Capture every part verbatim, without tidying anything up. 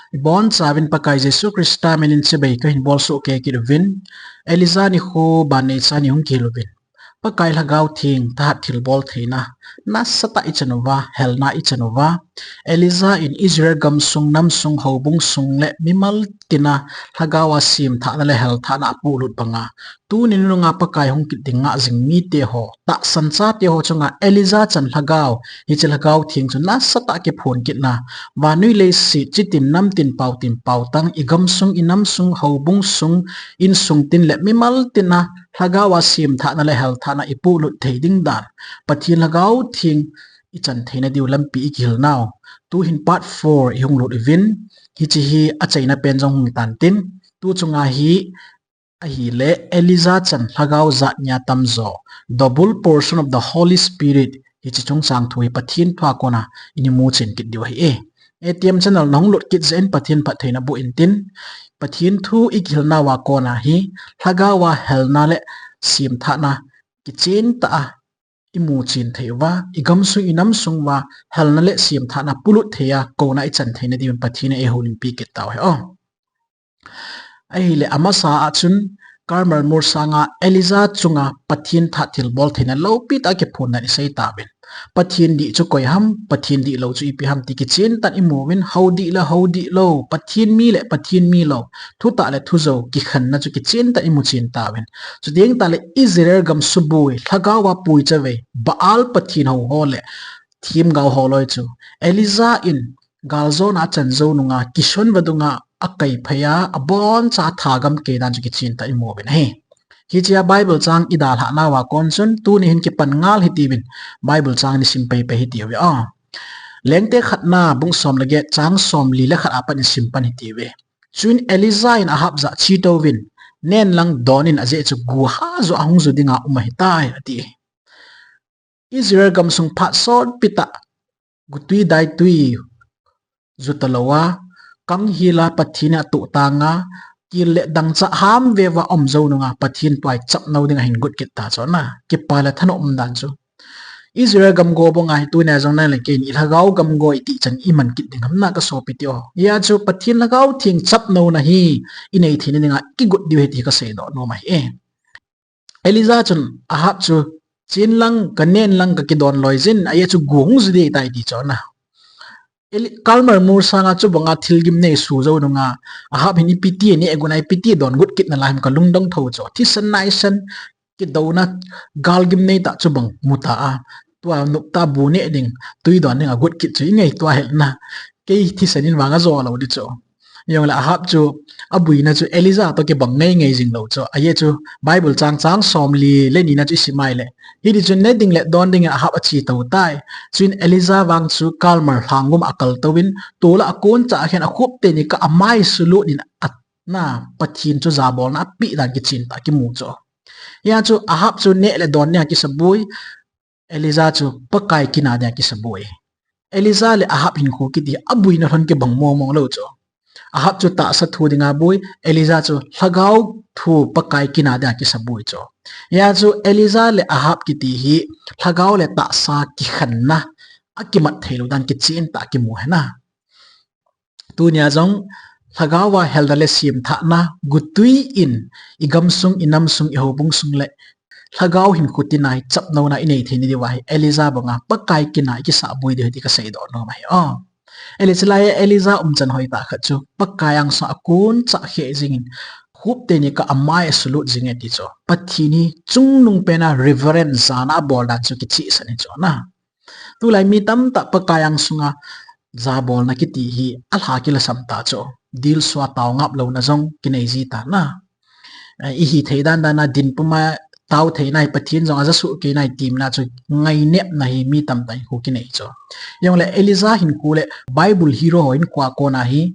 Ibonchauvin Pakai Jesu Christa minin chibai kahin bolsoh kit uvin, Elijah nikho banneicha ni hung kihil uvin, Pakai Lhagao Theng thahat thilbol theina nasatah ichan uva, helna ichan uva, Elijah in Israel gamsung, namsung, houbung sung le mimal tina Lhagao a semthahna le helthahna apolut banga, tuni nunga Pakai hung kit ding ngah jing mite ho, tahsan chate ho chunga Elijah chan Lhagao, hiche Lhagao Theng chu nasatah kiphon kitna, vannoi leiset, chitin, namtin, paotin, paotang, igamsung, inamsung, houbung sung, insung tin le mimal tina Lhagao a semthahna le helthahna ipolut thei ding dan, Pathen Lhagao Theng ichan theina diu lampi ikihil nau. Tuhin part four ihung lut uvin, hiche hi achaina pen jong hung tan tin, tu chunga hi ahile Elijah chan Lhagao jat nia tamjo, double portion of the Holy Spirit, hiche chungchang thu hi Pathen thua kona ini muchen kit diu ahi e. A T M channel nahung lut kit jeh in Pathen phattheina boh intin, Pathen thu ikihil nauva kona hi Lhagao a helna le semthahna kichen tah a imuchen thei uva, igamsung, inamsung uva helna le semthahna polut thei a kona ichan theina diuvin Pathen in eihoulimpi kit tauhen. Ahile amasa a chun Carmel mol sanga Elijah chunga Pathen thahat thilbol theina loupi tah a kiphon dan isei tauvin. Pathen dih chu koi ham, Pathen dihlou chu ipi ham ti kichen tah in imuvin, hou dih le hou dihlou, Pathen mi le Pathen milou, thutah le thujou kikhenna chu kichen tah in imuchen tauvin. Chuteng tahle Israel gam suboi, Lhagao a pui chavei, Baal pathen hou ho le themgao ho loi chu Elijah in galjona achan jou nunga kison vadunga akaiphei a, aboncha athagam kei dan chu kichen tah in imuvin ahi. Hichea Bible chang idalhah nauva kon chun tuni hin kipan ngal hitiuvin, Bible chang in isim peipei hitiuve. Lengte khatna bung som le get chang somli le khat a pat in isim pan hitiuve. Chuin Elijah in Ahab jah chetouvin, nen lang don in, ajeh chu guha joh a hung ju dinga um ahitai, ati. Israel gamsung phat sotpi tah, gutui daitui ju talouva, kanghila Pathen in atoh tanga, kel le dangchah ham veuva aum jou nunga Pathen tua ichapnou dinga ahin got kit ta chu na, kipa le thanom um dan chu. Israel gamgo banga hi tunia jong nang le keini Lhagao gamgo iti chan iman kit ding ham na kasopi teho. Hia chu Pathen Lhagao Theng chapnouna hi inei theina dinga kigot diu ahi ti kaseidoh nom ahi e. Elijah chun Ahab chu, chen lang, kanen lang kakidon loijin, ajeh chu gu hung ju ding ahitai ti chu na. Carmel mol sanga chubanga thilgimnei asu jou nunga Ahab hin ipiti aneh got a, ipiti adon got kit nalai ham kalungdong thou chu. Thisan naisan, kidouna, galgimnei tah chubang muta a, tua noptah bu neh ding, tui don ding agot kit chu ingaito hel na. Kei thisan in vang ajo lou ding chu. Hijongle Ahab chu abuina chu Elijah toh kibang ngeingei jing lou chu. Ajeh chu Bible chang, chang somli le nina chu isim a ahile, hiti chun ne ding le don dingin Ahab achetou tai. Chuin Elijah vang chu Carmel lhanggum a akaltouvin, tol a akoncha akhen, akhop teni kah a amai sulut in, a, na, Pathen chu jabolna apeh dan kichen tah kimu chu. Hia chu Ahab chu neh le don dinga kisaboi, Elijah chu Pakai kina dinga kisaboi. Elijah le Ahab hinkho kiti abuina lhon kibang mong mong lou chu. Ahab chu tahsa thu dinga boi, Elijah chu Lhagao thu Pakai kina dinga kisaboi chu. Hia chu Elijah le Ahab kiti hi Lhagao le tahsa kikhenna akimat theilou dan kichen tah kimu ahi na. Tunia jong Lhagao a helna le semthahna gutui in igamsung, inamsung, ihoubung sung le Lhagao hinkho tina hi chapnouna inei theina diuva hi Elijah banga Pakai kina ikisahboi diu ahi ti kaseidoh nom ahi. Ahile chulai a Elijah umchan hoitah khat chu Pakai angsunga akoncha kheh jingin, khop teni kah a amai asulut jinge ti chu. Pathen hi chungnungpena reverence jana abol dan chu kichehsan ahi chu na. Tulai mi tamtah Pakai angsunga jabolna kiti hi alha kilasam ta chu. Dilsu a taongap louna jong kinei ji ta na. Ihithei dandan a dinpum a tao thei nai, Pathen jong ajasuh kei nai tina chu ngainepna hi mi tamtah hinkho kinei chu. Hijongle Elijah hinkho le Bible hero ho hinkho a kona hi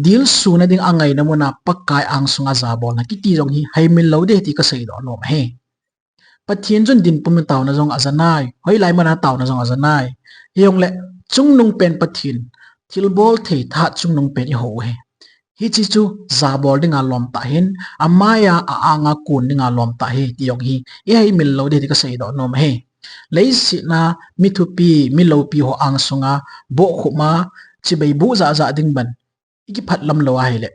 dilsuna ding angaina muna Pakai angsunga jabolna kiti jong hi heimil lou ding ahi ti kaseidoh nom ahi. Pathen chun dinpum a taona jong ajanai, hoilai muna taona jong ajanai. Hijongle chungnungpen Pathen, thilbol thei thahat chungnungpen ihou u ahi. Hiche chu jabol dinga lom tah ahin, amaiya a-anga kon dinga lom tah ahi ti jong hi iheimil lou ding ahi ti kaseidoh nom ahi. Leiset a mi thupi, mi loupi ho angsunga bohkhup a chibai boh jahjah ding ban ikiphat lam lou ahile,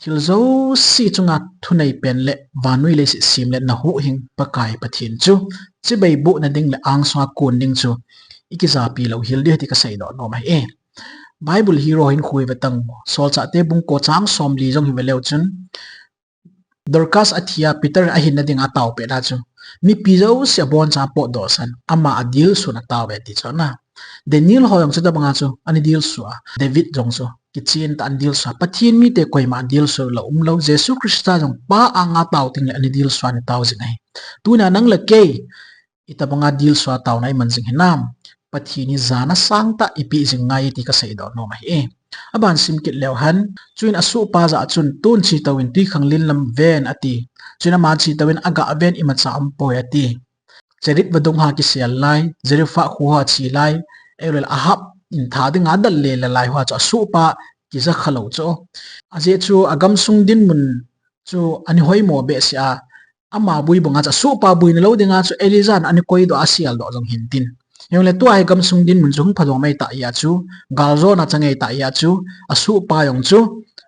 thil jouse chunga thunei pen le vannoi leiset sem le nahuhhing Pakai Pathen chu, chibai bohna ding le angsunga kon ding chu ikijapi lou hel ding ahi ti kasei doh nom ahi. Bible hi ro hin khu ive tang mo. Solchahte bung ko chang somli jong hi ve leu chun, Dorcas athi a Peter ahinna dinga ataopeh na chu, mipi jouse abonchan apotdoh san, ama adilsun ataove ti chu na. Daniel ho jong chuti banga chu ana dilsu a, David jong chu kichen tah a ana dilsu a, Pathen mite koima adilsu lou umlou, Jesu Christa jong Pa anga tao tengle ana dilsu a ana tao jing ahi. Tunia nang le kei, itobanga dilsu a taona iman jing hinam? Pathen hi jana sangtah ipeh jing ngai ti kasei doh nom ahi. Aban sim kit leu hen, chuin asohpa jah a chun, tun chetou in twikhanglen lam ven ati. Chuin aman chetou in agah ven imacha aumpoi ati. Cherith vadung hoa kisel lai, Zarephath kho hoa che lai, ahilouleh Ahab in tha dinga adalha le lai hoa chu asohpa kija khalou chu. Ajeh chu agamsung dinmun chu ana hoimo behseh a, ama boi banga chu asohpa boina lou dinga chu Elijah in ana koidoh a aseldoh jong hintin. Hijongle tua hi gamsung dinmun chu hung phadom ahi tah jeh a chu, galjona chang ahi tah jeh a chu, asohpa jong chu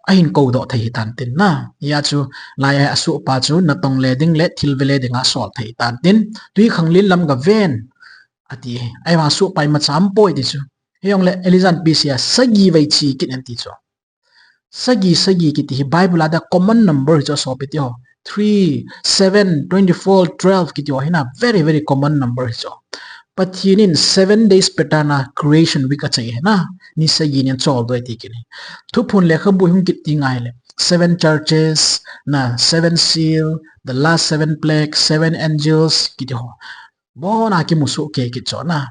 ahin koudoh thei hitan tin na. Hijeh a chu, lai a asohpa chu natong le ding le thil ve le dinga asol thei hitan tin, twikhanglen lam gaven ati. Ahivang asohpa imacha aumpoi ti chu. Hijongle Elijah in ipi asei a, sagi vei che kit in ati chu. Sagi, sagi kiti hi Bible a dia common number hichu sopi teho. Three, seven, twenty-four, twelve kiti ho hi na very, very common number hichu. Pathen in seven days pattern a creation week achai hi na. Ni sagi ni acholdo ahi ti kit in. Thuphon lekhabu hung kit teng ahile, seven churches, na seven seal, the last seven plagues, seven angels kiti ho. Abona kimu soh kei kit chu na.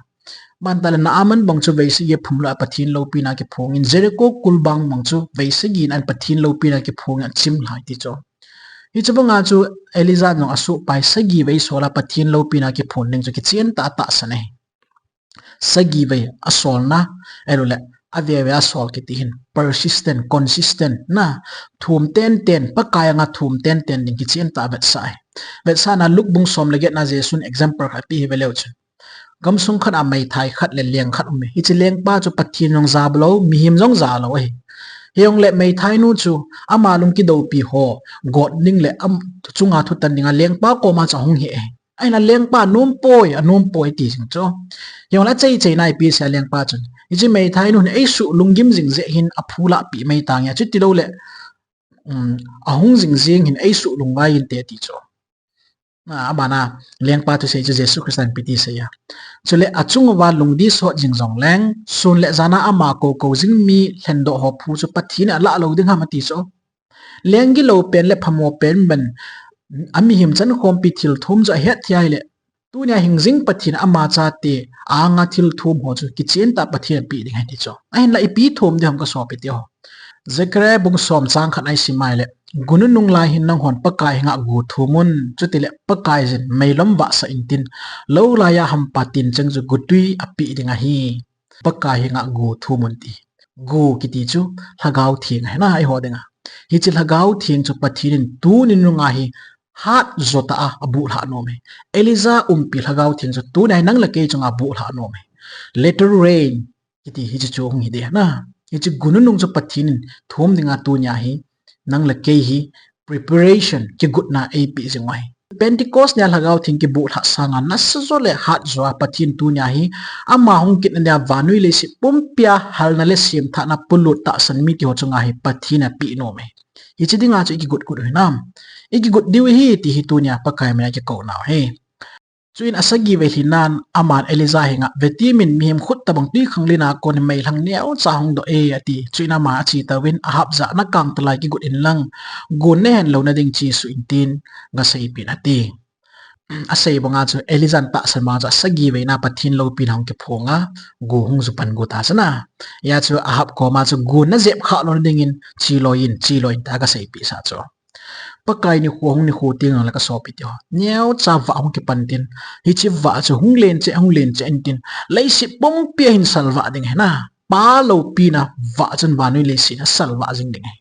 Aban tah le Naaman bang chu vei sagi aphum lou a Pathen loupina kiphong in, Jericho kulbang bang chu vei sagi in Pathen loupina kiphong in achim lhai ti chu. Hichu banga chu Elijah in jong asohpa hi sagi vei sol a Pathen loupina kiphong ding chu kichen tah a atahsan ahi. Sagi vei asolna, ahilouleh ave ave a asol kiti hin persistent, consistent na, thum tenten, Pakai anga thum tenten ding kichen tah a avetsah ahi. Vetsahna Luke bung som le get na Jesun example khat ape hi ve leu chun, gamsung khat a meithai khat le leng khat aume. Hiche lengpa chu Pathen jong ja lou, mihem jong ja lou ahi. Hijongle meithainu chu ama lung kidoupi ho got ding le achunga thutan dinga lengpa koma chu ahung hi ahi. Ahinla lengpa anompoi, anompoi ati jing chu. Hijongle achai chaina ipi asei a lengpa chun, hiche meithai nun eisuh lunggim jing jeh hin aphu lahpeh mai tange, chuti loule, um, ahung jing jing hin eisuh lungngai inte ati chu. Na, abana lengpa thusei chu Jesu Christa in ipi ti asei a, chule achung uva lungdih sot jing jongleng, sun le jan a ama kou kou jing mi lhendoh ho phu chu Pathen in alah lou ding ham ati chu. Leng gilou pen le phamo pen ben, amihem chankhompi thilthum chu ahet thei ahile, tunia hingjing Pathen ama chate anga thilthum ho chu kichen tah a Pathen in apeh ding ahi ti chu. Ahinla ipi thum ding ham kasopi teho. Zechariah bung som chang khat a isim ahile, gu nunung lai hin nanghon Pakai henga gu thum un, chutile Pakaiyin meilom vahsah intin, lou laiya hampa tin cheng chu gutwi apeh ding ahi. Pakai henga gu thum un ti. Gu kiti chu Lhagao Theng ahi na, eiho dinga. Hiche Lhagao Theng chu Pathen in tuni nunga hi hatjo tah a abuhlhah nom ahi. Elijah umpi Lhagao Theng chu tunia hi nang le kei chunga abuhlhah nom ahi. Latter rain kiti hiche chu hung hi ding ahi na. Hiche gu nunung chu Pathen in thum dinga tunia hi nang le kei hi preparation, kigotna eipeh jing u ahi. Pentecost nia Lhagao Theng kibuhlhah sanga nasajo le hatjo a Pathen tunia hi ama hung kitna dia vannoi leiset pumpia halna le semthahna polut tahsan mite ho chunga hi Pathen in apeh nom ahi. Hiche dinga chu ikigot got u hinam? Ikigot diu ahi ti hi tunia Pakai mina kikou nau ahi. Chuin asagi vei lhinnan aman Elijah henga, vetemin mihem khut tobang twikhanglen a kon meilhang neocha hung doh e ati. Chuin ama achetouvin Ahab jah a, nakang talai kigot inlang, gun nahen louna ding chesuh intin gaseipeh in ati. Asei banga chu Elijah in tahsan banga chu asagi veina Pathen loupina hung kiphong a, gu hung jupan got a chu na. Hijeh chun Ahab koma chu gun najep khah louna dingin cheloi in, cheloi in tia gaseipeh sah chu. Pakai nikho hung nikho teng le kasopi teho, neocha vah hung kipan tin, hiche vah chu hung len cheh, hung len cheh intin, leiset pumpia hin salvah ding ahi na. Pa loupina vah chun vannoi leiset asalvah jing ding ahi.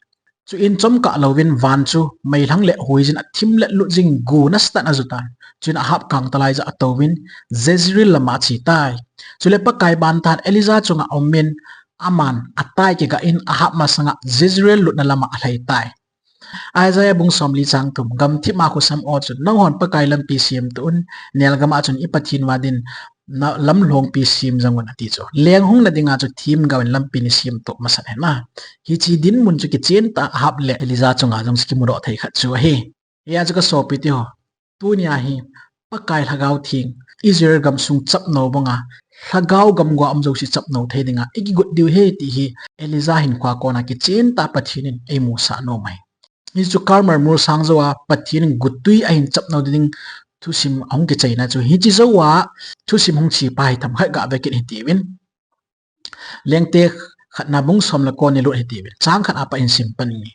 Chuin chomkah louvin van chu meilhang le huijin athim le lut jing, gu nasatah in aju tan. Chuin Ahab kangtalai jah a atouvin Jezreel lama achetai. Chule Pakai bantan Elijah chunga aumin, aman atai kigah in Ahab masanga Jezreel lutna lama alhai tai. Isaiah bung somli chang thum, gamthip ma khosam ho chun, nanghon Pakai lampi semto un, nelgam a chun i Pathen vadin na lamlhongpi sem jeng un ati chu. Leng hung na dinga chu themgao in lampi nei semto masat hen a. Hiche dinmun chu kichen tah a Ahab le Elijah chunga jong kimudoh thei khat chu ahi. Hijeh a chu ka sopite ho, tunia hi Pakai Lhagao Theng, Israel gamsung chapnou banga, Lhagao gam gua um jouse chapnou thei dinga i kigot diu ahi ti hi Elijah hinkho a kona kichen tah a Pathen in eimusah nom ahi. Hichu Carmel molsang jouva Pathen in guttui ahin chapnou ding thusim ahung kichaina chu. Hiche jouva thusim hung chepa hi themkhat gave kit hitiuvin. Lengte khatna bung som le ko ni lut hitiuvin. Chang khat a pat in sim pan inge.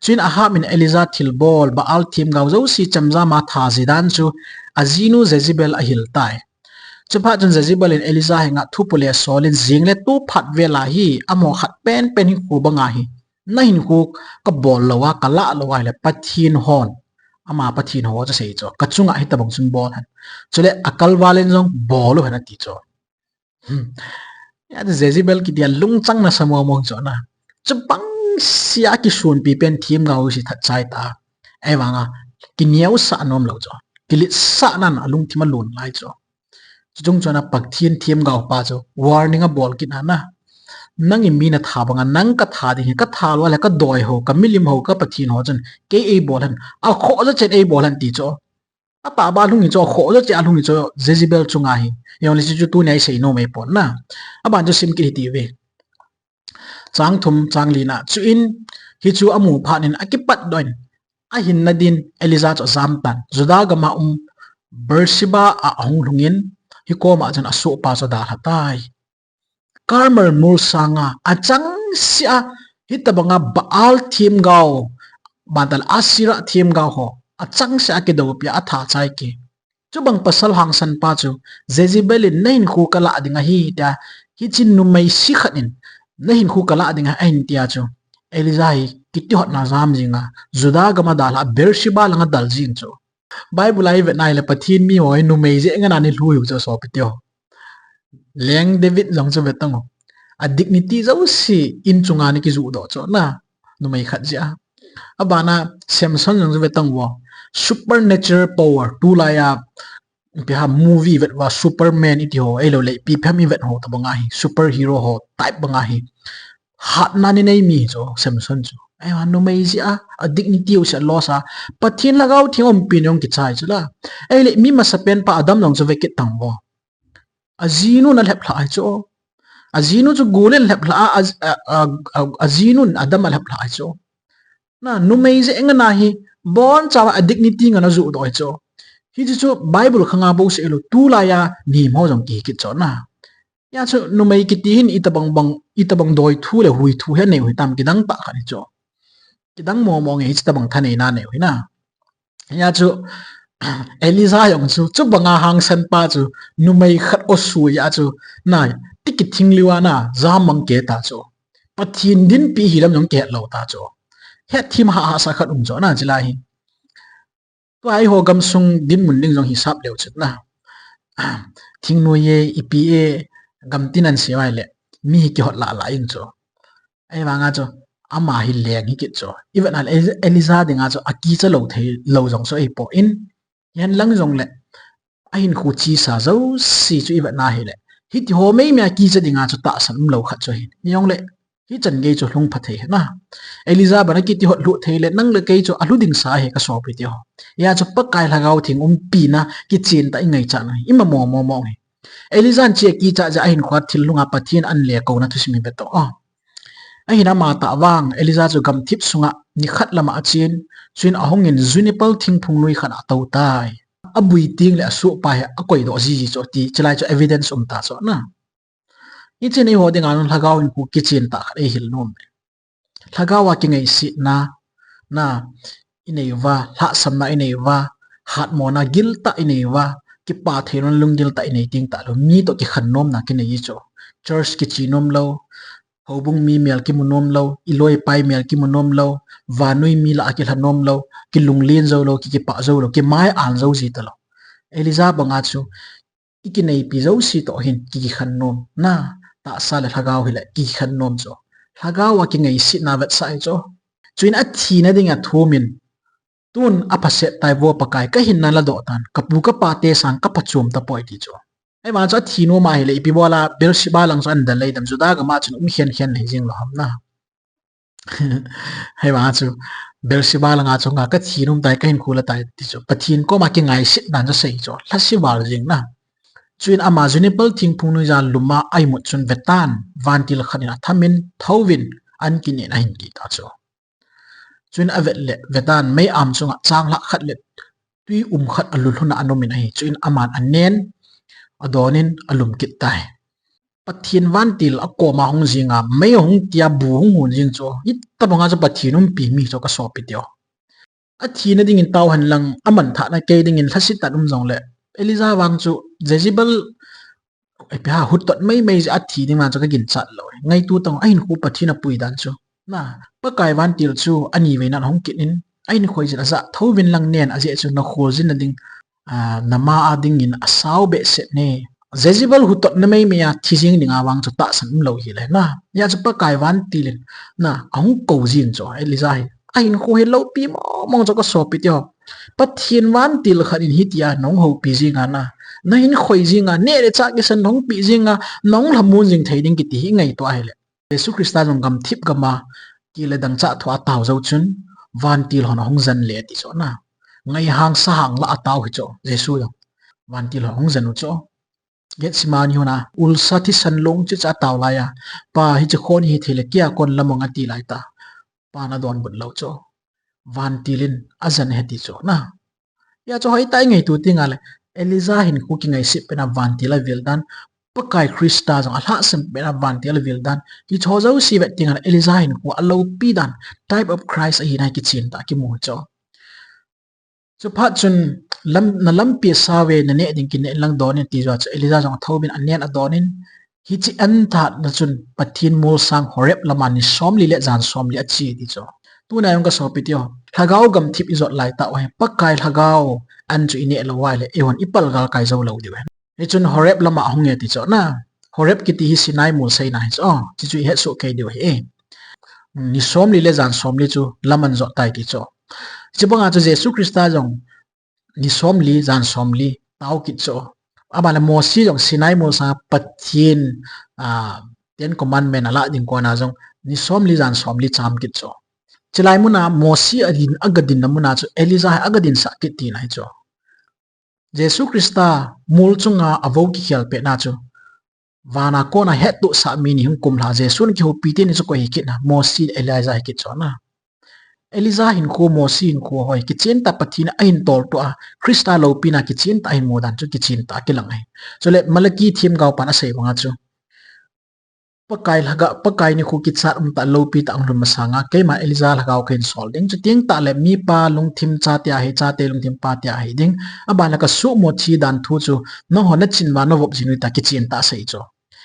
Chuin Ahab in Elijah thilbol, Baal themgao jouse chemjam a tha ji dan chu ajinu Jezebel ahil tai. Chuphat chun Jezebel in Elijah henga thu pu le sol in jing le tu phat vel a hi, amaho khat penpen hinkho banga hi, na hinkho ka bol lou a, ka lah lou a hile Pathen hon, ama Pathen ho chu sei chu, ka chunga hitobang chun bol hen. Chule akal val in jong bol u hen ati chu. Hmm. Hijeh a chu Jezebel kiti a lungchang nasa mong mong chu na. Chubang sea kisonpi pen themgao jouse that chai ta. Ahivanga kineosah nom lou chu. Kiletsahnan alungthim a lon lai chu. Chuchung chun a Pathen themgao pa chu warning abol kit na na. Nang in mi na tha banga nang ka tha ding ahi, ka tha lou le ka doi ho, ka milim ho, ka Pathen ho chun kei eibol hen. Akhoh jouse chen eibol hen ti chu. Atahbeh a lhung hi chu, akhoh jouse a lhung hi chu Jezebel chunga hi. Hijongle hichu tunia i sei nom ahipon na. Aban chu sim kit hitiuve. Chang thum, chang lina. Chuin hichu amu phat in akipat doh in, ahinna din Elijah chu ajam tan. Judah gam a um Beersheba a ahung lhung in, hikoma chun asohpa chu adalha tai. Carmel molsanga achangseh a hitobanga Baal themgao, bantal Asherah themgao ho achangseh a kidoupi a atha chai kit. Chubang pasal hangsan pa chu Jezebel in na hinkho ka lah ding ahi tia, hiche numei se khat in na hinkho ka lah ding ahi ahin tia chu Elijah hi kitihotna jam jinga Judah gam a adalha Beersheba langa adal jing chu. Bible a i vet na hile Pathen mi ho hi numei jeh ngen a nei lhu u chu sopite ho. Leng David jong chu ve tang u. A dignity jouse in chunga nei kijuh doh chu na. Numei khat jeh a. Abana Samson jong chu ve tang u. Supernatural power, tulai a ipi ham movie vet uva Superman iti ho, ahilou le ipi ham i vet ho tobang ahi, superhero ho type bang ahi. Hatna nei nei mi chu Samson chu. Ahivang numei jeh a, a dignity jouse a loss a, Pathen Lhagao Theng umpi in jong kichai chu la. Ahile mi masapen pa Adam jong chu ve kit tang u. Ajinun alhep lhah ahi chu. Ajinu chu gul in alhep lhah a, a, a, a, ajinun Adam alhep lhah ahi chu. Na, numei jeh ngen a hi, boncha a dignity ngen a ajuh doh ahi chu. Hichu chu Bible khanga bou seh lou, tulai a mihem ho jong kihi kit chu na. Hijeh chu numei kiti hin itobang bang, itobang doi thu le hui thu hi anei u hitam, kidang tah khat hi chu. Kidang momo nge, hiche tobang thaneina nei u hi na. Hijeh chu Elijah jong chu, chubanga hangsan pa chu, numei khat osui a chu, na, ti kithing liu a na, jam mang kei ta chu. Pathen dinpi hi lam jong kihet lou ta chu. Hetthem hahsa khat um chu na, chulai hi. Tua eiho gamsung dinmun ding jong hisap leu chun na. Thingnoi e, ipi e, gamtin an sei uva ahile, mi hi kihot lah lah in chu. Ahivanga chu, ama hi leng hi kit chu. I vet na le, Eli-, Elijah dinga chu, akicha lou thei, lou jong chu ahipoi. Hihen lang jongle, ahinkho chesa jouse chu i vet na hile, hiti ho meimei a kicha dinga chu tahsan umlou khat chu ahi. Hijongle, hichan gei chu lhung pha thei na. Elijah bana kiti hot lhuh thei le, nang le kei chu alhu ding sa ahi ka sopite ho. Hijeh chu Pakai Lhagao Theng umpina kichen tah a i ngaichat u hi, i mamo momo u hi. Elijah in hiche akicha jeh a ahinkho a thil lhunga Pathen an le kouna thusim i vet u. Ahin ama tah vang, Elijah chu gamthip sunga nikhat lama achen, chuin ahungin juniper thingphung noi khat a atou tai. Abui teng le asohpa hi akoidoh jiji chu ati, chulai chu evidence um ta chu na. Hichun eiho dinga jong lhagao hinkho kichen tah khat eihil nom e. Lhagao a kingaisetna, na, inei uva, lhahsamna inei uva, hatmona giltah inei uva, kipah theilona lunggil tah inei teng tahlou, mi toh kikhen nomna kinei chu. Church kiche nom lou, houbung mi mel kimu nom lou, iloi ipai mel kimu nom lou, vannoi mi lah a kilha nom lou, kilunglen jou lou, ki, kipah jou lou, kimai an jou ji talou. Elijah banga chu, i kineipi jouse toh hin ki, kikhen nom. Na, tahsa le lhagao hi le kikhen nom chu. Lhagao a kingaisitna vetsah hi chu. Chuin athina ding a thumin, tun aphaset tai vo Pakai, kahinna ladoh tan, kapu kapa te sang kaphachom tapoi ti chu. Ahivang chu athi nom a hi le ipi bola Beersheba lang chu ahin del lei dem, Juda gam a chun um khen khen lei jing lou ham na. Ahivang chu Beersheba lang a chu nga kathi nom tai, kahinkho la tai ti chu. Pathen koma kingaisit dan chu sei chu. Lhasi val jing na. Chuin ama juniper thingphung noiya lum a aimut chun vetan, vantil khat in athamin, thouvin, an kinen ahin ti ta chu. Chuin avet le vetan mei am chunga changlhah khat le tui um khat alulhun a anumin ahi. Chuin aman anen, adonin, alum kit tai. Pathen vantil akoma hung jinga, mei hung tia bu hung hun jing chu. Hitabanga chu Pathen umpi mi chu kasopi teu. Athina dingin tao hen lang, amanthahna kei dingin lhasit tan um jongle, Elijah vang chu Jezebel, ipi ham, hutot mei mei jeh a athi ding vang chu kaginchat lou. Ngaito tang, ahinkho Pathen apui dan chu. Na, Pakai vantil chu ani vei nan ahung kit in, ahin khoi jin ajah thouvin lang nen, ajeh chu nakhol jin na ding, a, nama a dingin asao behseh ne. Jezebel hutotna mei mei a thi jing dinga vang chu tahsan um lou hi le na. Hia chu Pakai vantil in, na, ahung kou jin chu, Elijah hi. Ahinkho hi loupi mong mong chu kasopi teu. Pathen vantil khat in hitia nahung houpi jinga na, nahin khoi jinga, neh le chah kisan nahung pi jinga, nahung lhamon jing thei ding kiti hi ngaito a hi le. Jesu Christa jong gamthip gam a, ti le dangchah thu a atao jou chun, vantil hon ahung jen le ti chu na. Ngaihang sahang la atao hi chu, Jesu jong. Vantil hon ahung jen u chu. Gethsemane hon a, ulsa thisan long chu cha atao lai a. Pa, hiche khon hi thei le kei a kon lamang ati lai ta. Pan adonbut lou chu. Vantil in ajen ahi ti chu na. Hia chu hoitah i ngaito teng le, Elijah hinkho kingaiset pen a vantil avil dan, Pakai Christa jong alhahsam pen a vantil avil dan. Hiche ho jouse vet teng le, Elijah hinkho aloupi dan, type of Christ ahina hi kichen tah a kimu chu. Chuphat chun lam, nalampi asao ve, naneh ding kineh in lang don in ti jeh a chu Elijah jong athouvin anen adon in, hiche an tah na chun Pathen molsang Horeb lama ni somli le jan somli ache ti chu. Tuna jong kasopi teu, lhagao gamthip ijot lai tah uva hi, Pakai lhagao an chu ineh lou uva ahile, eihon ipalgal kai jou lou diu ahi. Hichun Horeb lama ahung e ti chu na. Horeb kiti hi Sinai mol seina hi chu. Chuchu ihet soh kei diu ahi. Ni somli le jan somli chu lam ahin jot tai ti chu. Chubanga chu Jesu Christa jong ni somli, jan somli tao kit chu. Aban le Mosi jong Sinai molsang a Pathen, a, Ten Commandment alah ding kona jong ni somli, jan somli cham kit chu. Chulai muna Mosi adin, agadin na muna chu Elijah hi agadinsah kit tina hi chu. Jesu Christa mol chunga avou kikhel petna chu, vana kona hettohsah mi ni hung kumlha Jesun akihoupi teni chu koi hi kit na, Mosi, Elijah hi kit chu na. Elijah hinkho, Mosi hinkho ho hi kichen tah, Pathen in ahin toltoh a, Christa loupina kichen tah ahin mu dan chu kichen tah a kilang ahi. Chule Malachi themgao pan asei banga chu, Pakai lhaga, Pakai nikho kichat umtah loupi tah ahung lhun masanga, keima Elijah lhagao kahin sol ding. Chuteng tah le mipa lungthim chate ahi, chate lungthim pate ahi ding. Aban le kasuhmo thi dan thu chu, nangho nachin uva navop jing u tah kichen tah asei chu.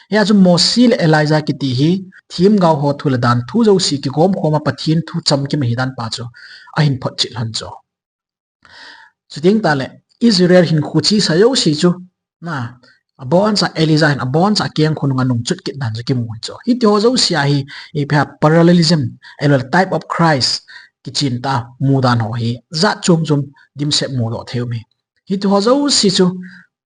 Hia chu Mosi le Elijah kiti hi, themgao ho thu le dan thu jouse kigom khom a Pathen thu chamkim ahi dan pa chu, ahin photchet lhon chu. Chuteng tah le, Israel hinkho chesa jouse chu, na, aboncha Elijah hin, aboncha akeng khonung a nungchut kit dan chu kimu hi chu. Hiti ho jouse ahi, ipi ham, parallelism, ahilou le type of Christ, kichen tah a mu dan ho hi, jat chom chom dimset mudoh thei um ahi. Hiti ho jouse chu,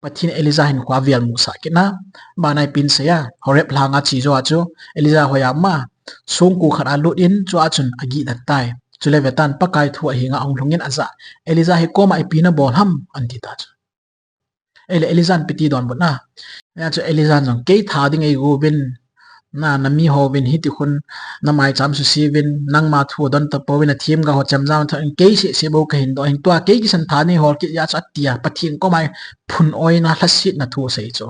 Pathen Elijah hinkho a avel musah kit na, bana ipi asei a, Horeb lhanga che jou a chu, Elijah hoiya um a, songko khat a lut in, chua chun agih dan tai. Chule vetan Pakai thu ahenga ahung lhung in ajah, Elijah hi koma ipi nabol ham, ahin ti ta chu. Ahile Elijah in ipi ti donbut na. Hia chu Elijah in jong, kei tha ding eiguvin, na, nami houvin, hiti khun, namaicham suse uvin, nangma thu adon tapouvin, nathemgao ho chemjam a tha in, kei seh seh bou kahin doh in, tua kei kisan tha neihol kit jeh a chu ati a, Pathen koma phun oina, lhasetna thu asei chu.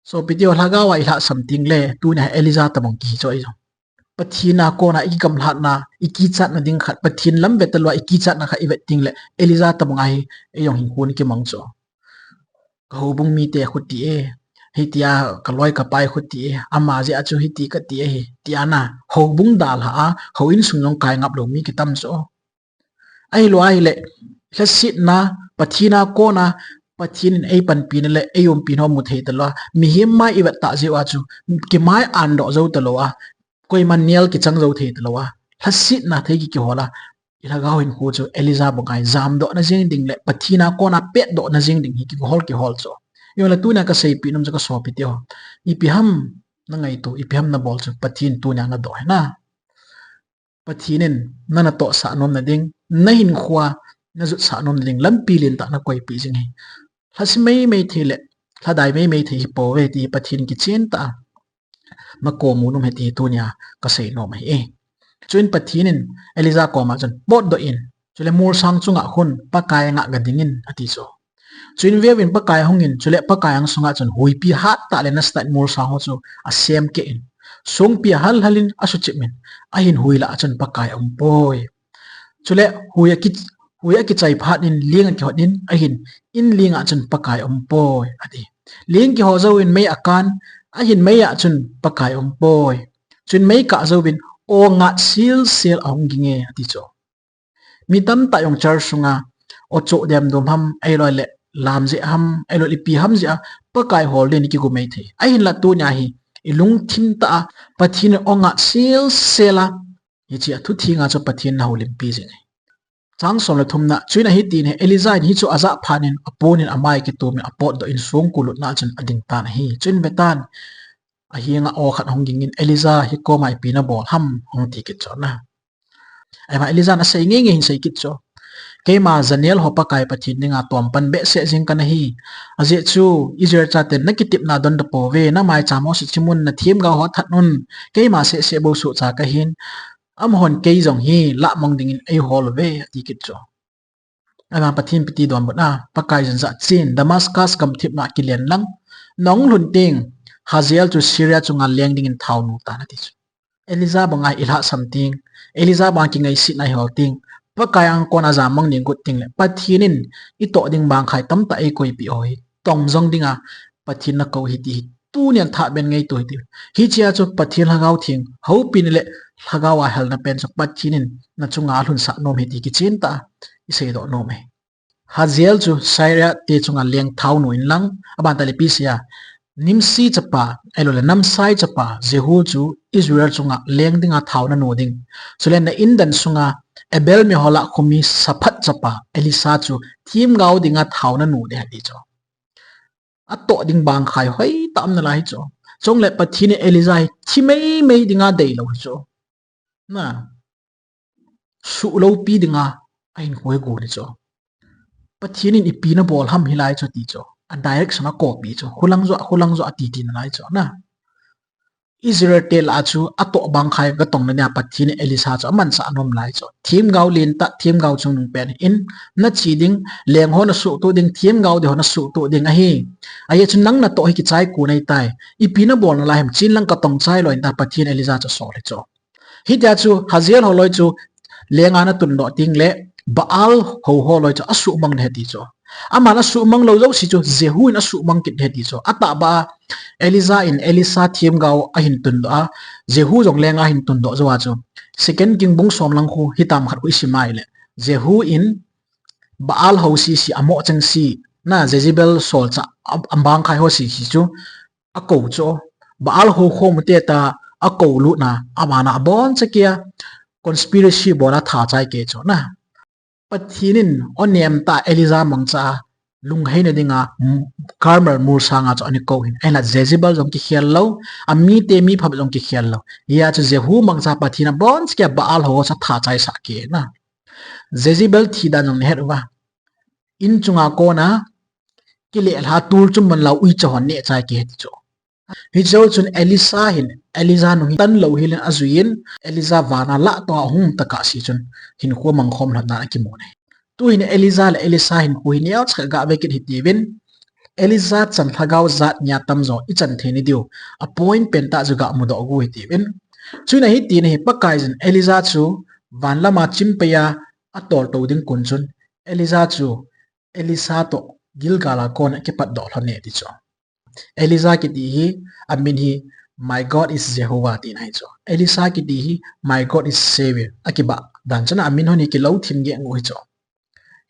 Sopite ho, lhagao a ilhahsam teng le, tunia Elijah tabang kihi chu eijong. Pathen a kona ikigamlhatna, ikichatna ding khat, Pathen lam vetalou a ikichatna khat ivet teng le, Elijah tabang ahi, eijong hinkho in kimang chu. Ka houbung mite khuti e, hitia ka loi ka pai khuti e, ama jeh a chu hiti kati ahi, tia na, houbung dalha a, houin sung jong kai ngap lou mi kitam chu. Ahilou ahile, lhasetna, Pathen a kona, Pathen in eipanpi na le eiumpi na mu thei talou a, mihem mai ivet tah jeh uva chu kimai an doh jou talou a, koima nel kichang jou thei talou a, lhasetna thei ki kihol a, ilhagao hinkho chu Elijah banga hi jamdoh na jeng ding le Pathen a kona petdoh na jeng ding hi kihol kihol chu. Ijongle tunia kaseipi nom chu kasopi teho, ipi ham nangaito, ipi ham nabol chu Pathen tunia nadoh ahi na. Pathen in nana tohsah nom na ding, nahinkho a najutsah nom na ding lampi lentah nakoipeh jing ahi. Lhase meimei thei le lhadai meimei thei hi pouve ti hi Pathen kichen tah a nakom u nom ahi ti hi tunia kasei nom ahi. Chuin Pathen in Elijah koma chun, potdoh in, chule molsang chunga khun Pakai anga gading in, ati chu. Chuin veuvin, Pakai ahung in, chule Pakai angsunga chun huipi hattah le nasatah in molsang ho chu asem keh in, songpi ahal hal in asuchim in, ahin hui lah a chun Pakai aumpoi. Chule hui aki, hui akichai phat in ling akihot in, ahin, in ling a chun Pakai aumpoi, ati. Ling kiho jouvin mei akan, ahin mei a chun Pakai aumpoi. Chuin mei kah jouvin, aw ngat sel sel ahung ging e, ati chu. Mi tamtah jong church sunga, aw choh dem dum ham, ahilou le lam jeh ham, ahilou le ipi ham jeh a, Pakai hol din ikigu mei thei. Ahinla tunia hi, ilungthim tah a, Pathen in aw ngat sel sel a, hiche a thu thenga chu Pathen in nahoulimpi jing ahi. Chang som le thumna, chuin ahi tin ahi, Elijah in hichu ajah phat in, apon in amai akitum in, apotdoh in songko lutna a chun ading tan ahi. Chuin vetan, ahenga aw khat ahung ging in, Elijah, hikoma ipi nabol ham, hung ti kit chu na. Ahivangin Elijah in asei ngeingei hin sei kit chu. Keima janel ho Pakai Pathen dinga tompan behseh jing kanahi. Ajeh chu Israel chaten nakitepna don tapouve, namaicham ho suchim un, nathemgao ho that un, keima sehseh bou sohcha kahin, amahon kei jong hi lahmang dingin eihol uve, ati kit chu. Ahivangin Pathen in ipi ti donbut a, Pakai jin jachat in, Damascus gamthipna kilen lang, nahung lhun teng, Hazael chu Syria chunga leng dingin thaonu tan, ati chu. Elijah banga ilhahsam teng, Elijah banga kingaisihna ihol teng, Pakai anga kona jammang ding igot teng le, Pathen in itoh ding bangkhai tamtah eikoipeh ho hi tong jong dinga Pathen in nakou ahi ti hi tunia thah ben ngaito hite. Hichea chu Pathen Lhagao Theng houpina le Lhagao a helna pen chu Pathen in nachunga alhunsah nom ahi ti kichen tah a iseidoh nom ahi. Hazael chu Syria te chunga leng thaonu in lang, aban tah le ipi asei a, Nimsi chapa, ahilou le Namsai chapa Jehu chu Israel chunga leng dinga thao nanu ding, chule na indan sunga Abel-meholah khomi Shaphat chapa Elisha chu themgao dinga thao nanu ding, ati chu. Atoh ding bangkhai hoitah um nalai chu. Chule Pathen in Elijah hi thi meimei dinga deilou hi chu, na, suhloupi dinga ahinkho hi gon hi chu. Pathen in ipi nabol ham hilai chu ati chu, a direction akopi chu, khulang joh, khulang joh ati ti nalai chu na. Israel te lah a chu atoh bangkhai gatong na dia Pathen in Elisha chu amansah nom lai chu. Themgao lentah, themgao chungnung pen in, nache ding, leng ho nasuhtoh ding, themgao ding ho nasuhtoh ding ahi. Ajeh chu nang natoh hi kichai kon ahitai. Ipi nabol nalai ham, chen lang katong chai lou in tia Pathen in Elijah chu asol hi chu. Hitia chu Hazael holoi chu lenga natun doh teng le Baal hou holoi chu asuhmang ding ahi ti chu. Aman asuhmang lou jouse chu Jehu in asuhmang kit ding ahi ti chu. Atahbeh a Elijah in Elisha themgao ahin tundoh a, Jehu jong lenga ahin tundoh jou a chu, Second King bung som lang khu hitam khat khu isim a ahile, Jehu in Baal hou sese, amoh chengse, na Jezebel solchah, a, abangkhai ho sese chu akou chu. Baal hou khomu te ta akou lutna, abana abonchan kia conspiracy bol a tha chai kei chu na. Pathen in aw nemtah Elijah mangcha a lungheina dinga, m-, Carmel molsang a chu ana kou hin. Ahinla Jezebel jong kikhel lou, amite mi phabep jong kikhel lou. Hia chu Jehu mangcha Pathen in abonchan kia Baal hou chu atha chaisah kei na. Jezebel thi dan jong nahet uva, in chunga kona kilelha tulchum manlou uicha hon neh chai kei ahi ti chu. Hiche jou chun Elisha hin Elijah nung hi tanlou hel in ajuiyin, Elijah vana lah toh ahung tah a se chun hinkho mangkhom lhon dan akimun ahi. Tuhin Elijah le Elisha hinkho hi neocha khat gave kit hitiuvin, Elijah chan lhagao jat nia tamjo ichan thei nadiu, a point pentah chu gamudoh u hitiuvin. Chuin ahi tin ahi, Pakaiyin Elijah chu van lama chimpei a atoltou ding kon chun, Elijah chu Elisha toh Gilgal a kona akipatdoh lhon e ti chu. Elijah kiti hi, amin hi, My God is Jehovah tina ahi chu. Elisha kiti hi, My God is Savior. Akibah dan chun amin hon hi kilou thim geh u ahi chu.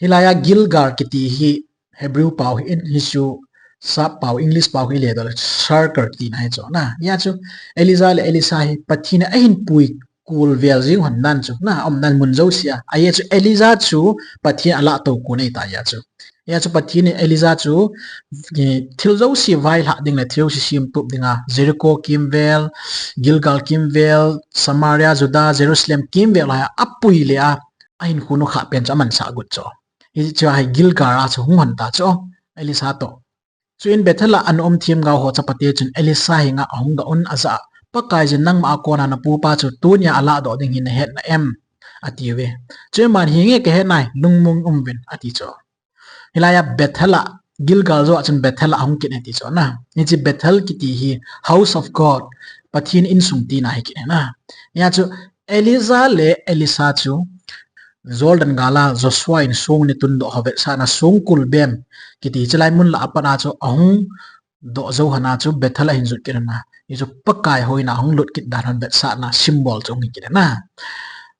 Hilai a Gilgal kiti hi Hebrew pao hi in, hi chu sap pao, English pao hi le dol, sharker tina hi chu na. Hia chu Elijah le Elisha hi Pathen in ahin pui kul vel jing hon dan chu na, um dan mun jousea. Ahia chu Elijah chu Pathen ala to ku nei ta hia chu. Hia chu Pathen in Elijah chu, eh, thil jouse vaihlah ding le thil jouse semtup dinga, Jericho kimvel, Gilgal kimvel, Samaria, Judah, Jerusalem kimvel a apui le a, ahin khunu kha pen chu amansah got chu. Hichu hi Gilgal a chu hung hon ta chu, Elisha to. Chuin Bethel a ana um themgao ho chapate chun Elisha henga ahung doh un ajah a, Pakaiyin nangma a kona napupa chu tunia alah doh ding hi nahet na em? Ati uve. Chuin aman, Hinge, kahe nai, lungmong in um vin, ati chu. Hilai a Bethel a, Gilgal joh a chun Bethel a ahung kit e ti chu na. Hiche Bethel kiti hi House of God, Pathen insung tina hi kit e na. Hia chu Elijah le Elisha chu Jordan gal a Joshua in song ana tundoh ho vetsahna, song kulbem kiti hiche lai mun lah a pat a chu ahung doh jou hon a chu Bethel ahin jot kit hon a. Hichu Pakai hoina ahung lut kit dan hon vetsahna symbol chu hung hi kit e na.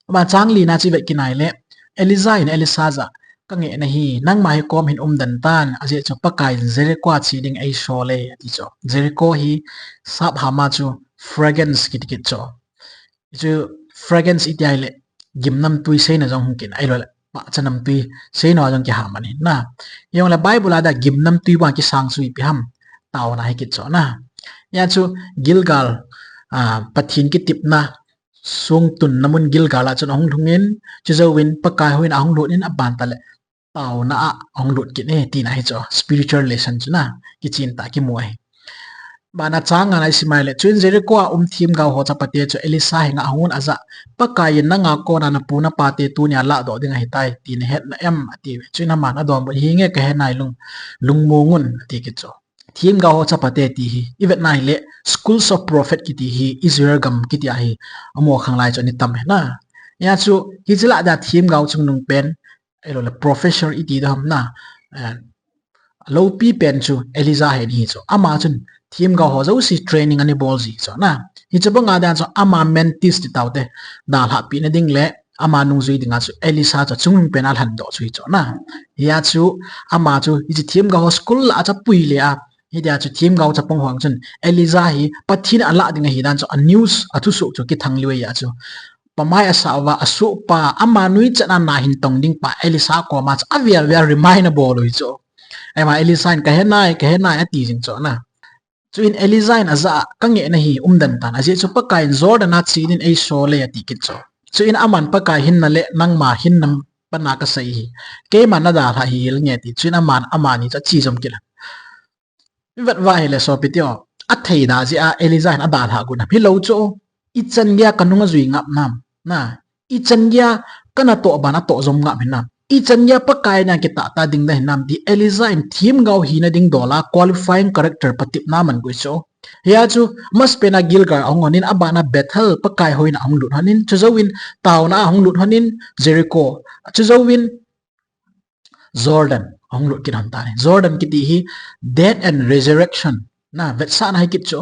Ama chang lina chu i vet kit nai le, Elijah in Elisha jah a, Kangeh nahi, nangma hi kom hin um den tan, ajeh chu Pakaiyin Jericho a che ding eisol e, ati chu. Jericho hi sap ham a chu fragrance kiti kit chu. Hichu fragrance iti ahile, gimnamtui seina jong hung kit, ahilou le, pahcha namtui seina jong kiham ahi na. Hijongle Bible a dia gimnamtui banga kisang chu ipi ham, taona hi kit chu na. Hia chu Gilgal, ah, Pathen kitepna, song tunna mun Gilgal a chun ahung lhung in, chujouvin Pakai hoina ahung lut in, aban tah le taona a ahung lut kit e, tina hi chu, spiritual lesson chu na, kichen tah a kimu ahi. Bana chang nga na i sim a ahile, chuin Jericho a um themgao ho chapate chu Elisha henga ahung un ajah a, Pakaiyin nanga kona napu napate tunia lah doh ding ahitai, ti nahet na em? Ati uve. Chuin aman adonbut, Hinge, kahe nai, lung, lungmong un, ati kit chu. Themgao ho chapate ti hi i vet nai le, schools of prophet kiti hi Israel gam kiti a hi amaho khang lai chu ana tam e na. Hia chu hiche lah a dia themgao chungnung pen, ahilou le professor iti ding ham na, eh, loupi pen chu Elijah hi ahi chu. Ama chun themgao ho jouse training ana bol ji chu na. Hiche banga dia chu ama mentees ti tau te, dalhah peh na ding le ama nungjui dinga chu Elisha chu chungnung pen a alhun doh chu hi chu na. Hia chu ama chu hiche themgao ho school lah a chu apui le a, hitia chu themgao chapang ho chun Elijah hi Pathen in alah ding ahi dan chu a news a thusoh chu kithang lheh e a chu. Pamai asah uva, asohpa, ama nuichat a na hin tong ding pa Elisha koma chu avel vel remind abol u hi chu. Ama Elisha in, Kahe nai, kahe nai, ati jing chu na. Chuin Elijah in ajah a, Kangeh nahi, um den tan, ajeh chu Pakaiyin Jordan a che ding eisol e, ati kit chu. Chuin aman, Pakai hinna le nangma hinna pan a kasei hi, keiman nadalhah hih hel nge, ati. Chuin aman, amani chu ache jom kit a. I vet uva ahile sopi teho, athei da jeh a Elijah in adalhah got nam? Hilou chu, ichan geiya kanung ajui ngap nam? Na, ichan geiya kanatoh ban atoh jom ngap hinam? Ichan geiya Pakai na kitah tah a ding ding hinam ti Elijah in themgao hina ding dol a qualifying character patepna aman got chu. Hia chu, amasapen a Gilgal ahung hon in, abana Bethel Pakai hoina ahung lut hon in, chujouvin taona ahung lut hon in, Jericho, chujouvin Jordan ahung lut kit hon tan ahi. Jordan kiti hi death and resurrection na vetsahna hi kit chu.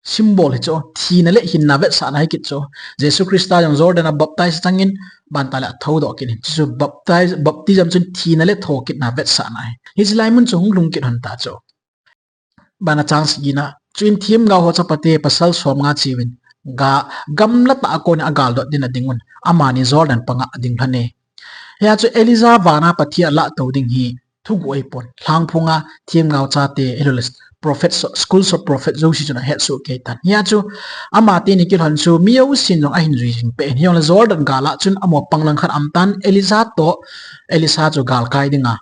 Symbol hi chu, thina le hinna vetsahna hi kit chu. Jesu Christa jong Jordan a baptize changin, abantah le athoudoh kit in. Chuchu baptize, baptism chun thina le thokitna vetsahna ahi. Hiche lai mun chu hung lhung kit hon ta chu. Bana chang sagi na, chuin themgao ho chapate pasal som nga cheuvin, ga, gamla tah a konin agal dot ding a ading un, amani Jordan panga ading lhon e. Hia chu Elijah vana Pathen alah to ding hi thuguh ahipon, lhangphong a themgao chate, ahilou le prophet, schools of prophet jouse chun ahet soh kei tan. Hia chu amateni kilhon chu mi jousen jong ahin jui jing peh in, hijongle Jordan gal a chun amaho panglang khat aum tan, Elijah toh Elisha chu galkai dinga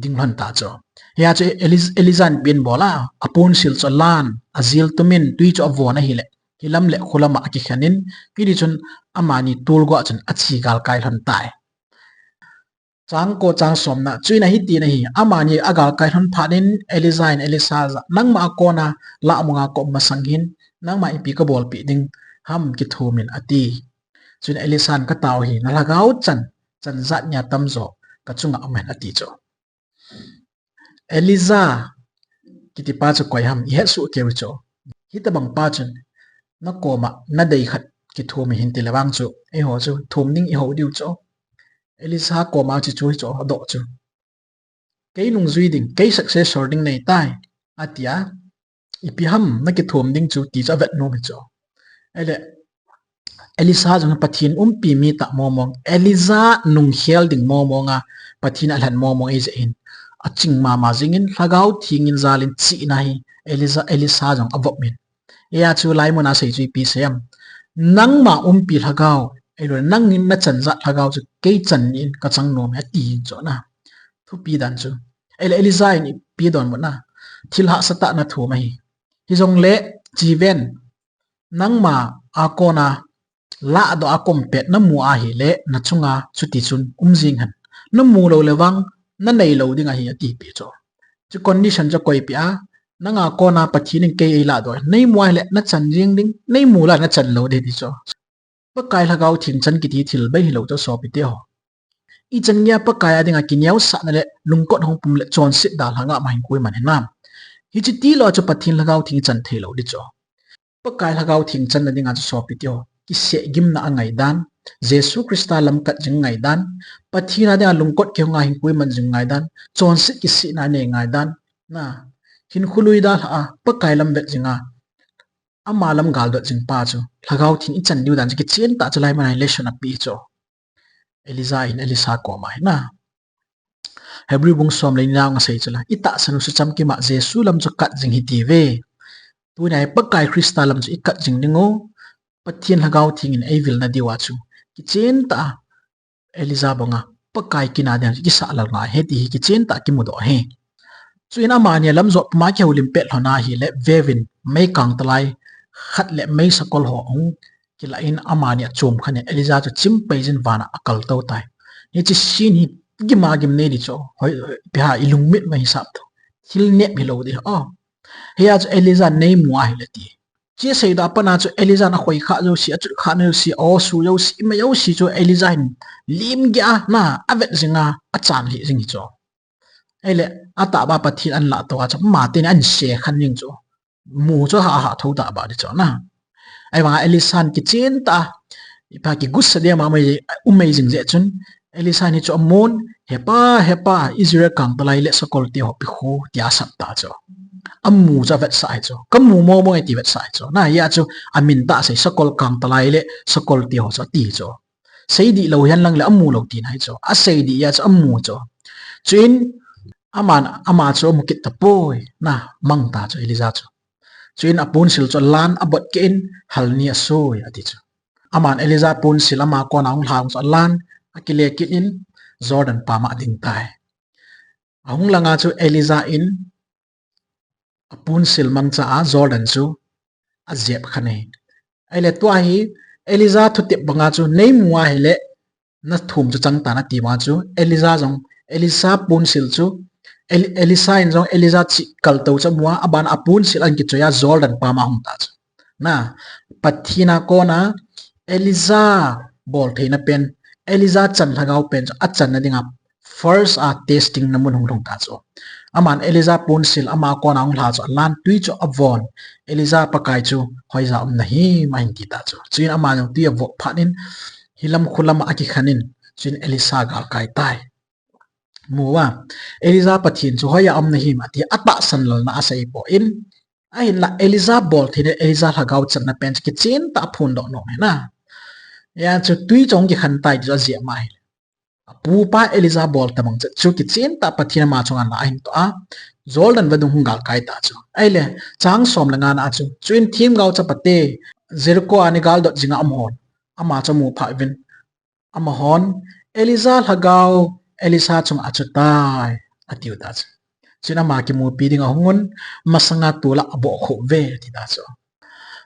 ding lhon ta chu. Hia chu Eli-, Elijah in ipi abol a, aponsil chu alan, ajil tumin, tui chu avon ahile, hilam le khulam a akikhen in, hiti chun amani tolgo a chun ache galkai lhon tai. Chang ko, chang som na, chuin ahi tin ahi, amani agalkai lhon phat in Elijah in Elisha jah a, Nangma a kona lah mong a kaum masang hin, nangman ipi kabolpeh ding ham, kithum in, ati. Chuin Elisha in, Katao hi, nalhagao chan, chan jat nia tamjo kachunga um hen, ati chu. Elijah kiti pa chu koi ham, ihet soh kei u chu. Hitobang pa chun nakoma nadei khat kithum in, hinte le vang chu eiho chu thum ding ihou diu chu. Elisha koma chu chu hi chu adoh chu. kei nungjui ding, kei successor ding nei tai, atia, ipi ham nakithum ding chu ti chu avet nom hi chu. Ahile, Elisha jong Pathen umpi mi tah mong mong, Elijah nungkhel ding mong mong a, Pathen alhen mong mong ahijeh hin, aching mama jingin, Lhagao Theng in jal in chihna hi, Elijah, Elisha jong avop in. Hia chu laimun a asei chu ipi asei em? Nangma umpi lhagao, ahilou le nangin nachan jat lhagao chu kei chan in kachang nom e ati chu na. Thupi dan chu. Ahile Elijah in ipi adonbut na. Thil hahsa tah nathum ahi. Hijongle, chiven, nangma a kona lahdoh a kompet namu ahile, nachunga chuti chun um jing hen. Namu lou le vang, nanei lou ding ahi atipeh chu. Chu condition chu akoipeh a, nanga kona Pathen in kei eilahdoh, neimu ahile nachan jing ding, neimu lou nachan lou ding ti chu. Pakai Lhagao Theng chan kiti thil bei hilou chu sopite ho. Ichan geiya Pakai a dinga kineosahna le lungkot hung pum le chonset dalha ngah ma hin koiman hinam. Hiche tilou a chu Pathen Lhagao Theng ichan theilou ding chu. Pakai Lhagao Theng channa dinga chu sopite ho, kiseh gimna angaidan, Jesu Christa lam kat jing ngaidan, Pathen a dinga lungkot kihonga hin koiman jing ngaidan, chonset kisihna nei ngaidan, na, hinkho lui dalha a, Pakai lam vet jinga, ama lam galdot jing pa chu, Lhagao Theng ichan diu dan chu kichen tah chu laimun a hin lesson ape chu. Elijah hin Elisha koma hin na. Hebrew bung som le ni na nga sei chu la, itahsan u sucham kima Jesu lam chu kat jing hite ve. Tunia hi Pakai Christa lam chu ikat jing ding u, Pathen Lhagao Theng in eivilna diu a chu, kichen tah a, Elijah banga, Pakai kin a dinga chu kisah lal ngai ahi ti hi kichen tah a kimudoh ahi. Chuin amani a lam jot puma kihoulim pet lhon ahile, veuvin, mei kangtalai khat le mei sakol ho hung kilah in amani achom khan in Elijah chu chim pei jin vana akaltou tai. Hiche scene hi gima gim nei ding chu, hoi, ipi ham ilungmit ma hisap thu. Thil nep hilou ding, oh. Hia chu Elijah neimu ahile ti. Hiche seidoh a pat a chu Elijah in akhoi kha jouse, achut kha jouse, aosu jouse, ima jouse chu Elijah hin lim geiya na avet jinga, achan lheh jing hi chu. Ahile, atahbeh a Pathen in alahdoh a chu, ama teni ahin se khan jing chu. Mu chu aha, aha thou tahbeh ding chu na. Ahivanga Elisha in kichen tah a, ipi ham kigusa dia ma mai, umei jing jeh chun, Elisha in hichu amun, he pa, he pa, Israel kangtalai le sakol te ho pe khu, tia asap ta chu. Amu chu avetsah hi chu. Kamu mong mong e ti vetsah hi chu. Na, hia chu amin tah sei sakol kangtalai le sakol te ho chu ati chu. Seidih lou hihen lang le amu lou tina hi chu. Aseidih hia chu amu chu. Chuin aman, ama chu amu kit tapoi. Na, mang ta chu Elijah chu. Chuin aponsil chu alan, abot keh in, hal ni asoi, ati chu. Aman Elijah ponsil ama kona hung lha chu alan, akile kit in, Jordan pam a ading tai. Ahung langa chu Elijah in aponsil mangcha a Jordan chu ajep khan ahi. Ahile tua hi Elijah thutep banga chu neimu ahile nathum chu chang tan ati banga chu Elijah jong, Elisha ponsil chu, El-, Elisha in jong Elijah chih kaltou chu amu a, aban a aponsil ahin kichoi a Jordan pam a ahung ta chu. Na, Pathen a kona Elijah boltheina pen, Elijah chan lhagao pen chu achanna dinga first a testing na mun hung lhung ta chu. Aman Elijah ponsil ama kona hung lha chu alan, tui chu avon, Elijah, Pakai chu hoija um nahim ahin ti ta chu. Chuin ama jong tui avop phat in, hilam khulam a akikhan in, chuin Elisha galkai tai. Mu a, Elijah, Pathen chu hoiya um nahim ati, atahsan lalna asei poi. Ahinla Elijah boltheina, Elijah lhagao channa pen chu kichen tah a aphondoh nom ahi na. Hia chu tui chu ahung kikhan tai ti chu ajeh ma ahi. Apupa Elijah bol tabang chu, chu kichen tah a Pathen in ama chunga na ahin toh a, Jordan vadung hung galkai ta chu. Ahile, chang som le nga na a chu, chuin themgao chapate, Jericho a neigaldot jinga umhon, ama chu amu phat uvin, amahon, Elijah lhagao Elisha chunga achu tai, atiu ta chu. Chuin ama kimupi dinga ahung un, masanga tol a abohkhup uve, ati ta chu.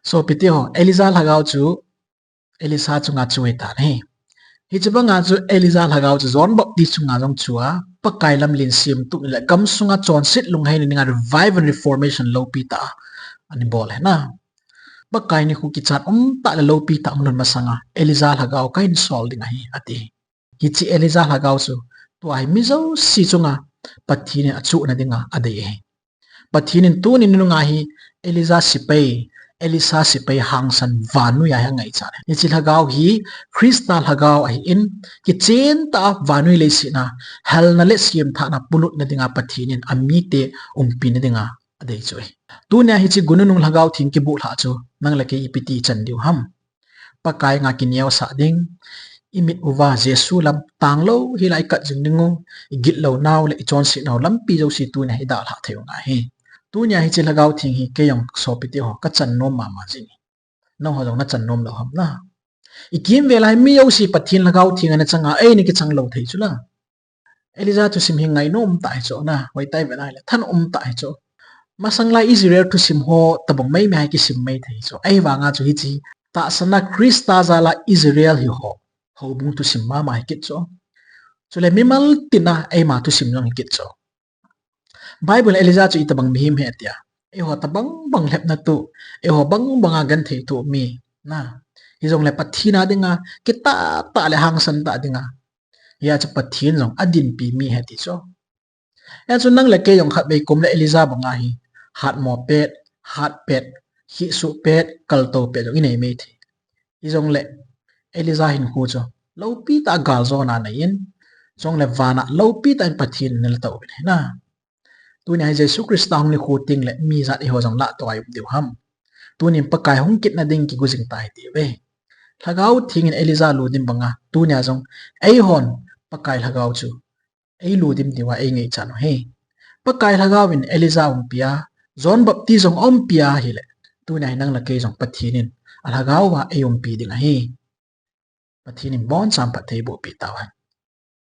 Sopite ho, Elijah lhagao chu Elisha chunga chu ahi tan ahi. Hiche banga chu Elijah lhagao chu John Baptist chunga jong chu a, Pakai lamlen semtup le gamsunga chonset lungheina dinga revival reformation loupi tah a ana bol ahi na. Pakai nikho kichat um tah le loupi tah a um lhon masanga Elijah lhagao kahin sol ding ahi, ati. Hiche Elijah lhagao chu tua hi mi jouse chunga Pathen in achuhna dinga adei ahi. Pathen in tuni nunga hi Elijah sepai, Elisha sepai hangsan vannoi a hi angaichat. Hiche lhagao hi Christa lhagao ahin, kichen tah a vannoi leiset a halna le semthahna polutna dinga Pathen in amite umpina dinga adei chu ahi. Tunia hiche gununung Lhagao Theng kibuhlhah chu nang le kei ipi ti ichan diu ham? Pakai nga kineosah ding, imit uva Jesu lam tang lou hela ikat jing ding u, igitlounau le ichonsetnau lampi jouse tunia idalhah thei u ahi. Tunia hiche Lhagao Theng hi kei jong sopite ho kachan nom mama jing e. Nangho jong nachan nom lou ham na? Ikimvel a hi mi jouse Pathen Lhagao Theng ana changa eina kichang lou thei chu la. Elijah thusim hi ngainom tah ahi chu na, hoitah a ivet a ahile thanom tah ahi chu. Masang lai Israel thusim ho tobang maimai a kisim mai thei chu. Ahivanga chu hiche tahsan a Christa jal a Israel hi ho, houbung thusim mama hi kit chu. Chule mimal tin a eima thusim jong hi kit chu. Bible in Elijah chu itobang mihem ham tia, eiho tobang bang lhepna toh, eiho bang banga genthei toh mi na, hijongle Pathen a dinga kitah tah le hangsan tah dinga, hia chu Pathen jong adinpi mi ahi ti chu. Hia chu nang le kei jong khatvei kum le Elijah banga hi hatmo pet, hat pet, khehsuh pet, kaltou pet jong inei mai thei. Hijongle Elijah hinkho chu loupi tah a galjona anei in, chule vana loupi tah in Pathen in ana latoh uvin ahi na. Tunia hi Jesu Christa hung nikho tengle mi ijat eiho jong lahtoh a i um diu ham? Tunin Pakai hung kitna ding kigo jing ta hite uve. Lhagao Theng in Elijah ludim banga tunia jong eihon Pakai Lhagao chu eiludim diuva eingaichat u ahi. Pakai Lhagao in Elijah umpi a, John Baptist jong aumpi a ahile, tunia hi nang le kei jong Pathen in alhagao a eiumpi ding ahi. Pathen in aboncha phatthei bohpeh tauhen.